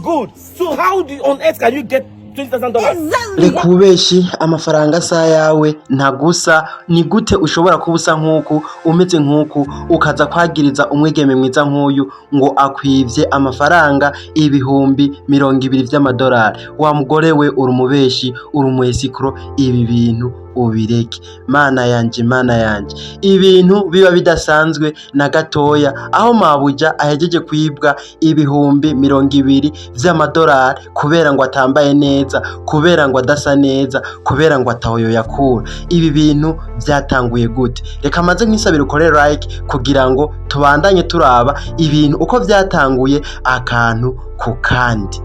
good. So how on earth can you get $20,000? Exactly. Reka ububeshi, amafaranga asa ayawe ntagusa. Ni gute ushobora kuba usa nk'uku, umeze nk'uku, ukaza kwagiriza umwigeme mwiza nk'uyu ngo akwivye amafaranga 20,000 vy'amadolari? Wa mugore we, uri umubeshi, uri umu escroc. Ibi bintu ubireke. Mana yanje, Mana yanje, ibintu biba bidasanzwe na gatoya aho mabuja ahejeje kwibwa 20,000 vy'amadolari kubera ngo atambaye neza, kubera ngo adasa neza, kubera ngo ataho yakura. Ibi bintu vyatanguye gute? Reka maze nkisabire ukore like kugira ngo tubandanye turaba ibintu uko vyatanguye, akantu ku kandi.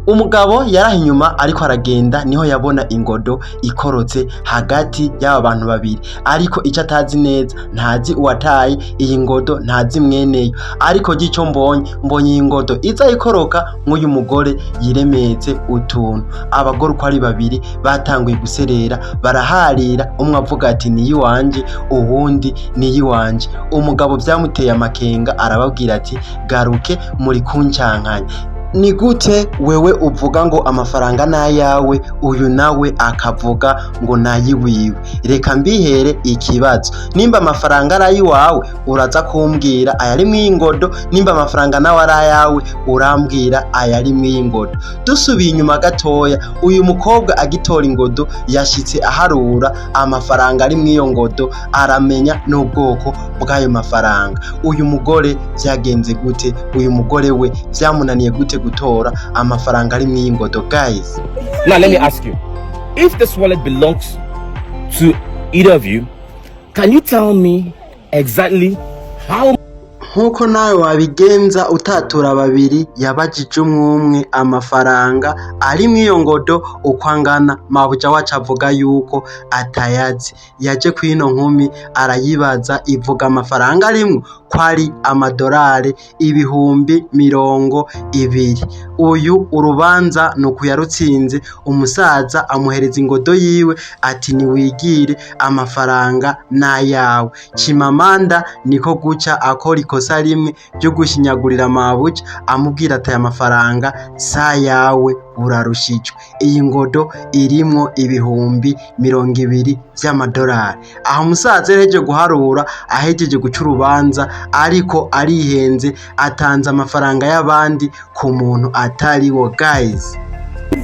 Umugabo yaraha inyuma ariko aragenda, niho yabona ingodo ikorotse hagati y'aba bantu babiri, ariko icyo atazi neza, ntazi uwataye iyi ngodo, ntazi mweneyo. Ariko gico mbonye iyi ngodo iza ikoroka nk'uyu mugore yiremetse utuntu. Abagore uko ari babiri batanguye guserera, baraharira, umwe avuga ati: "Ni iyiwanje", uwundi: "Ni iyiwanje". Umugabo byamuteye amakenga, arababwira ati: "Garuke, muri kuncankanya. Ni gute wewe uvuga ngo amafaranga n'ayawe, uyu nawe akavuga ngo nayiwiwe? Reka mbihere ikibazo: nimba amafaranga ari ayiwawe, uraza kumbwira ayari mw'iyi ngodo; nimba amafaranga nawe ari ayawe, urambwira ayari mw'iyi ngodo." Dusubiye inyuma gatoya, uyu mukobwa agitora ingodo yashitse aharura amafaranga ari mw'iyo ngodo, aramenya n'ubwoko bw'ayo mafaranga. Uyu mugore vyagenze gute? Uyu mugore we vyamunaniye gute gutora amafaranga ari mw'iyi ngodo, guys? Now let me ask you, if this wallet belongs to either of you, can you tell me exactly how Nk'uko nawe wabigenza utatura babiri, yabajije umwe umwe amafaranga ari mw'iyo ngodo uko angana. Mabuja wacu avuga yuko atayazi. Yaje kw'ino nkumi arayibaza, ivuga amafaranga arimwo ko ari amadolari 20,000. Uyu urubanza ni uku yarutsinze. Umusaza amuhereza ingodo yiwe ati: "Niwigire, amafaranga n'ayawe." Chimamanda niko guca akora ikosa rimwe ryo gushinyagurira mabuja, amubwira ati: "Aya mafaranga si ayawe, urarushijwe, iyi ngodo irimwo 20,000 vy'amadolari." Aho umusaza yahejeje guharura, ahejeje guca urubanza, ariko arihenze, atanze amafaranga y'abandi ku muntu atariwo, guys.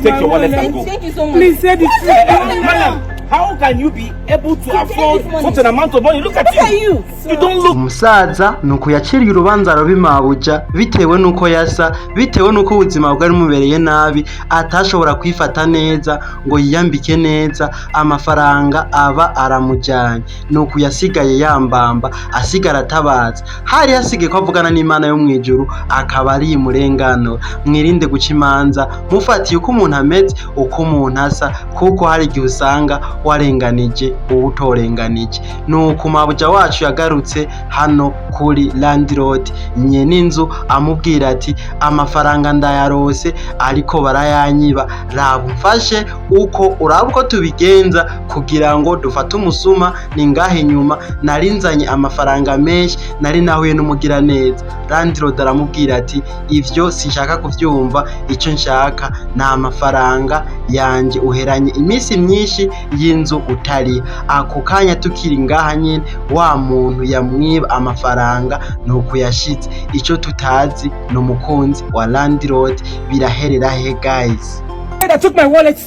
Take your wallet and go. Thank you so much. Please say the truth. Madam, how can you be able to afford this money. such an amount of money? Look at Look at you. you. You don't look Umusaza nuko yaciriye urubanza rubi mabuja bitewe n'uko yasa, bitewe n'uko ubuzima bwari bumubereye nabi, atashobora kwifata neza ngo yiyambike neza. Amafaranga aba aramujyanye, nuko yasigaye yambamba, asigara atabaza. Hari hasigaye ko avugana n'Imana yo mu ijuru, akaba ari imurenganura. Mwirinde guca imanza mufatiye uko umuntu ameze, uko umuntu asa, kuko hari igihe usanga warenganije uwo utorenganije. Nuko mabuja wacu yagarutse hano kuri landlord, nyeninzu, amubwira ati: "Amafaranga ndayarose, ariko barayanyiba. Raba umfashe uko uraba uko tubigenza kugira ngo dufate umusuma. Ni ngahe inyuma nari nzanye amafaranga menshi, nari nahuye n'umugiraneza." Landlord aramubwira ati: "Ivyo sinshaka kuvyumva, icyo nshaka ni amafaranga yanje, uheranye iminsi myinshi y'inzu utari." Ako kanya tukiri ngaha nyine, wa muntu yamwiba amafaranga nuko yashitse. Icyo tutazi ni umukunzi wa landlord, biraherera he, guys? That took my wallet.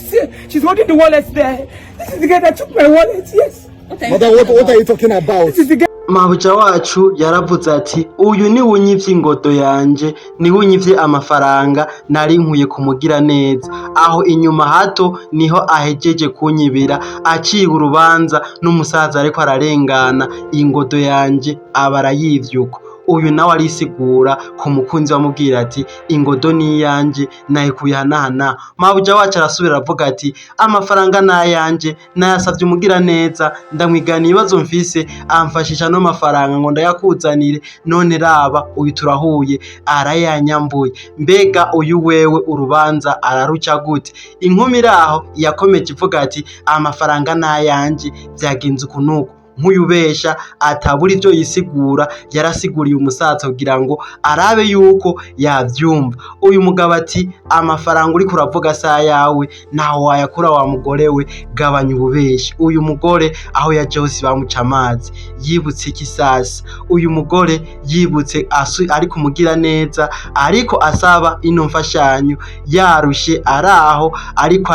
She's holding the wallet there. This is the guy that took my wallet. Yes. What are you Mother, what, talking what about? are you talking about? This is the guy. Mabuja wacu yaravuze ati: "Uyu ni unyivye ingodo yanje, niwe unyivye amafaranga nari nkuye kumugira neza. Aho inyuma hato niho ahejeje kunyibira." Aciye urubanza n'umusaza ariko ararengana, ingodo yanje aba arayivye uko. Uyu nawe arisigura ku mukunzi, wamubwira ati: "Ingodo ni iyanjye, nayikuye aha n'aha n'aha." Mabuja wacu arasubira aravuga ati: "Amafaranga ni ayanjye, nayasabye umugira neza, ndamwigana ibibazo mfise, amfashisha ano mafaranga ngo ndayakuzanire. None raba uyu turahuye, arayanyambuye." Mbega uyu wewe urubanza araruca gute? Inkumi iraho yakomeje ivuga ati: "Amafaranga ni ayanjye, byagenze uku n'uku." Nk'uyubesha atabura ivyo yisigura, yarasiguriye umusaza kugira ngo arabe yuko yavyumva. Uyu mugabo ati: "Amafaranga uriko uravuga si ayawe, ntaho wayakura wa mugore we, gabanya ububeshi." Uyu mugore aho yaje hose bamuca amazi. Yibutse iki sasa? Uyu mugore yibutse ari kumugira neza, ariko asaba ino mfashanyo, yarushe araho, ariko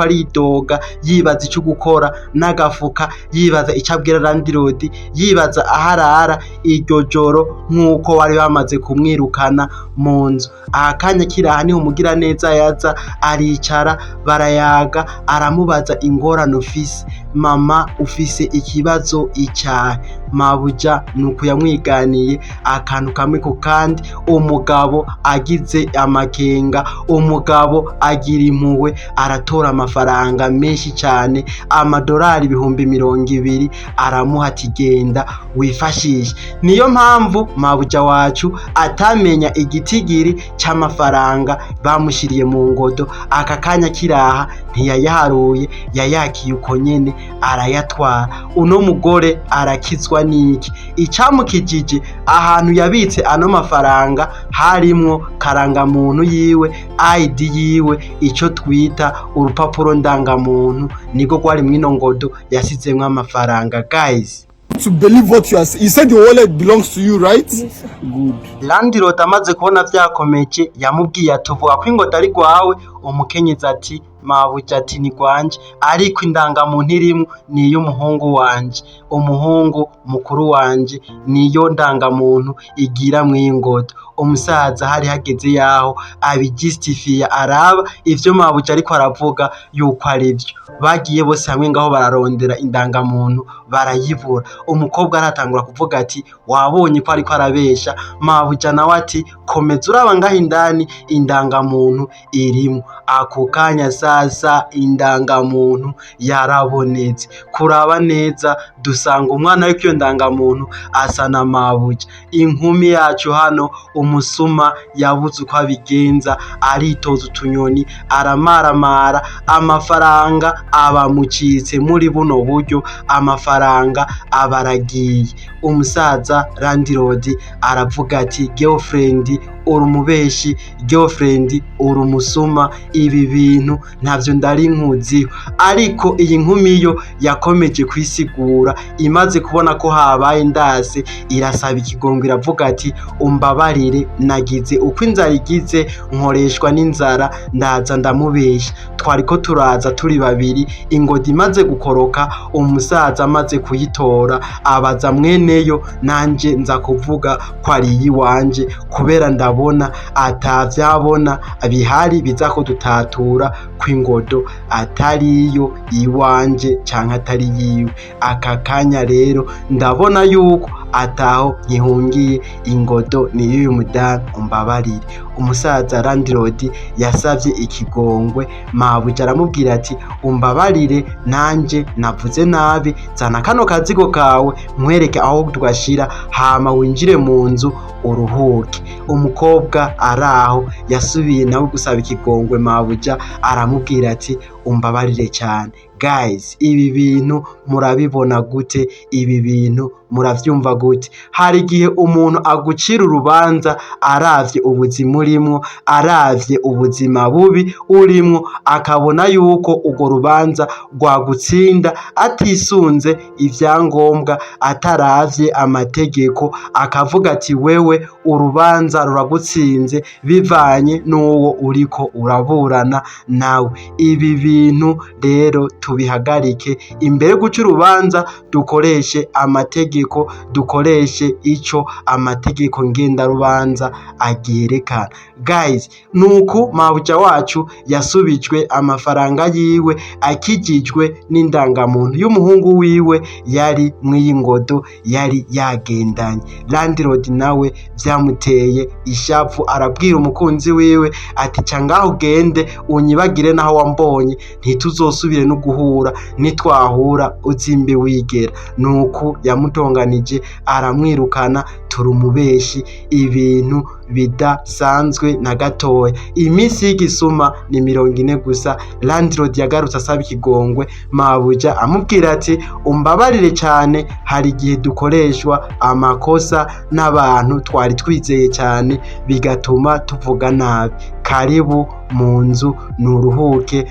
aridoga, yibaza ico gukora n'agafuka, yibaza ico abwira landlord, yibaza aho arara iryo joro nk'uko bari bamaze kumwirukana mu nzu. Aha kanya kiraha niho umugira neza yaza, aricara, barayaga, aramubaza: "Ingorane ufise mama, ufise ikibazo icahe?" Mabuja nuko yamwiganiye akantu kamwe ku kandi. Umugabo agize amakenga, umugabo agira impuhwe, aratora amafaranga menshi cyane, amadolari 20,000, aramuha ati: "Genda wifashishe." Niyo mpamvu mabuja wacu atamenya igitigiri c'amafaranga bamushiriye mu ngodo. Aka kanya kiraha ntiyayaharuye, yayakiye uko nyene, arayatwara. Uno mugore arakizwa n'iki? Icamukijije, ahantu yabitse ano mafaranga harimwo karangamuntu yiwe, ID yiwe, ico twita urupapuro ndangamuntu, niko rwari mw'ino ngodo yasizemwo amafaranga, guys. To believe what you are saying. You said your wallet belongs to you, right? Yes, sir. Good. Landlord amaze kubona vyakomeje, yamubwiye ati: "Uvuga ko ingodo ari rwawe?" Umukenyezi ati: "Mabuja," ati, "ni rwanje, ariko indangamuntu irimwo ni iy'umuhungu wanje, umuhungu mukuru wanje, niyo ndangamuntu igira mw'iyi ngodo." Umusaza hari hageze yaho abijusitifiya, araba ivyo mabuja ariko aravuga yuko ari vyo. Bagiye bose hamwe ngaho, bararondera indangamuntu, barayibura. Umukobwa aratangura kuvuga ati: "Wabonye ko ariko arabesha?" Mabuja nawe ati: "Komeza uraba ngaho indani, indangamuntu irimwo." Ako kanya sasa indangamuntu yarabonetse. Kuraba neza, dusanga umwana w'iko iyo ndangamuntu asa na mabuja. Inkumi yacu hano, umusuma yabuze uko abigenza, aritoza utunyoni, aramaramara, amafaranga abamucitse muri buno buryo, amafaranga aba aragiye. Umusaza landlord aravuga ati: "Girlfriend, uri umubeshi, girlfriend, uri umusuma, ibi bintu ntavyo ndari nkuziho." Ariko iyi nkumi yo yakomeje kwisigura. Imaze kubona ko habaye ndase, irasaba ikigongo, iravuga ati: "Umbabarire, nagize uko inzara igize, nkoreshwa n'inzara, ndaza ndamubesha. Twariko turaza turi babiri, ingodo imaze gukoroka, umusaza amaze kuyitora abaza mweneyo, nanje nza kuvuga ko ari iyiwanje, kubera ndabona atavyabona bihari biza kudutatura kw'ingodo atariyo iwanje canke atari yiwe. Aka kanya rero ndabona yuko ataho nkihungiye, ingodo ni y'uyu mudamu, umbabarire." Umusaza landlord yasavye ikigongwe mabuja, aramubwira ati: "Umbabarire, nanje navuze nabi, zana kano kazigo kawe nkwereke aho tugashira, hama winjire mu nzu uruhuke." Umukobwa araho yasubiye nawe gusaba ikigongwe mabuja, aramubwira ati: "Umbabarire cyane." Guys, ibi bintu murabibona gute? Ibi bintu muravyumva gute? Hari igihe umuntu agucira urubanza aravye ubuzima urimwo, aravye ubuzima bubi urimwo, akabona yuko urwo rubanza rwagutsinda, atisunze ivyangombwa, ataravye amategeko, akavuga ati: "Wewe urubanza ruragutsinze," bivanye n'uwo uriko uraburana nawe. Ibi bintu rero tubihagarike. Imbere yo guca urubanza, dukoreshe amategeko, dukoreshe ico amategeko ngendarubanza agerekana. Guys, nuku mabuja wacu yasubijwe amafaranga yiwe, akijijwe n'indangamuntu y'umuhungu wiwe yari mw'iyi ngodo yari yagendanye. Landlord nawe vyamuteye ishavu, arabwira umukunzi wiwe ati: "Ca ngaho ugende unyibagire, naho wambonye ntituzosubire no guhura, nitwahura uzimbe wigera." Nuku yamutonganije, aramwirukana. Turi umubeshi, ibintu Bidasanzwe na gatoya. Iminsi y'igisuma ni 40 gusa. Landlord yagarutse asaba ikigongwe mabuja, amubwira ati: "Umbabarire cyane, hari igihe dukoreshwa amakosa n'abantu twari twizeye cyane, bigatuma tuvuga nabi. Karibu mu nzu, nuruhuke,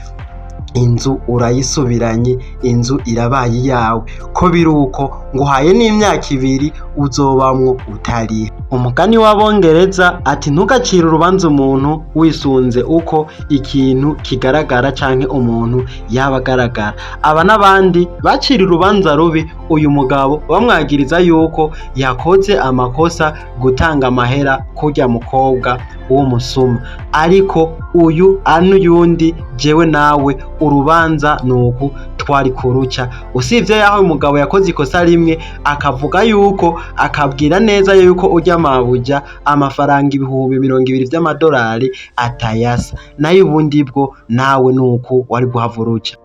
inzu urayisubiranye, inzu irabaye iyawe. Ko biri uko, nguhaye n'imyaka 2 uzobamwo utariha." Umugani w'Abongereza ati: "Ntugacire urubanza umuntu wisunze uko ikintu kigaragara canke umuntu yaba agaragara." Aba n'abandi bacira urubanza rubi uyu mugabo, bamwagiriza yuko yakoze amakosa gutanga amahera kurya mukobwa w'umusuma, ariko uyu n'uyundi, jewe nawe, urubanza nuku twari kuruca. Usibye yaho uyu mugabo yakoze ikosa rimwe, akavuga yuko, akabwira neza yuko urya mabuja amafaranga 20,000 vy'amadolari atayasa, nayo ubundi bwo nawe nuku wari guhava uruca.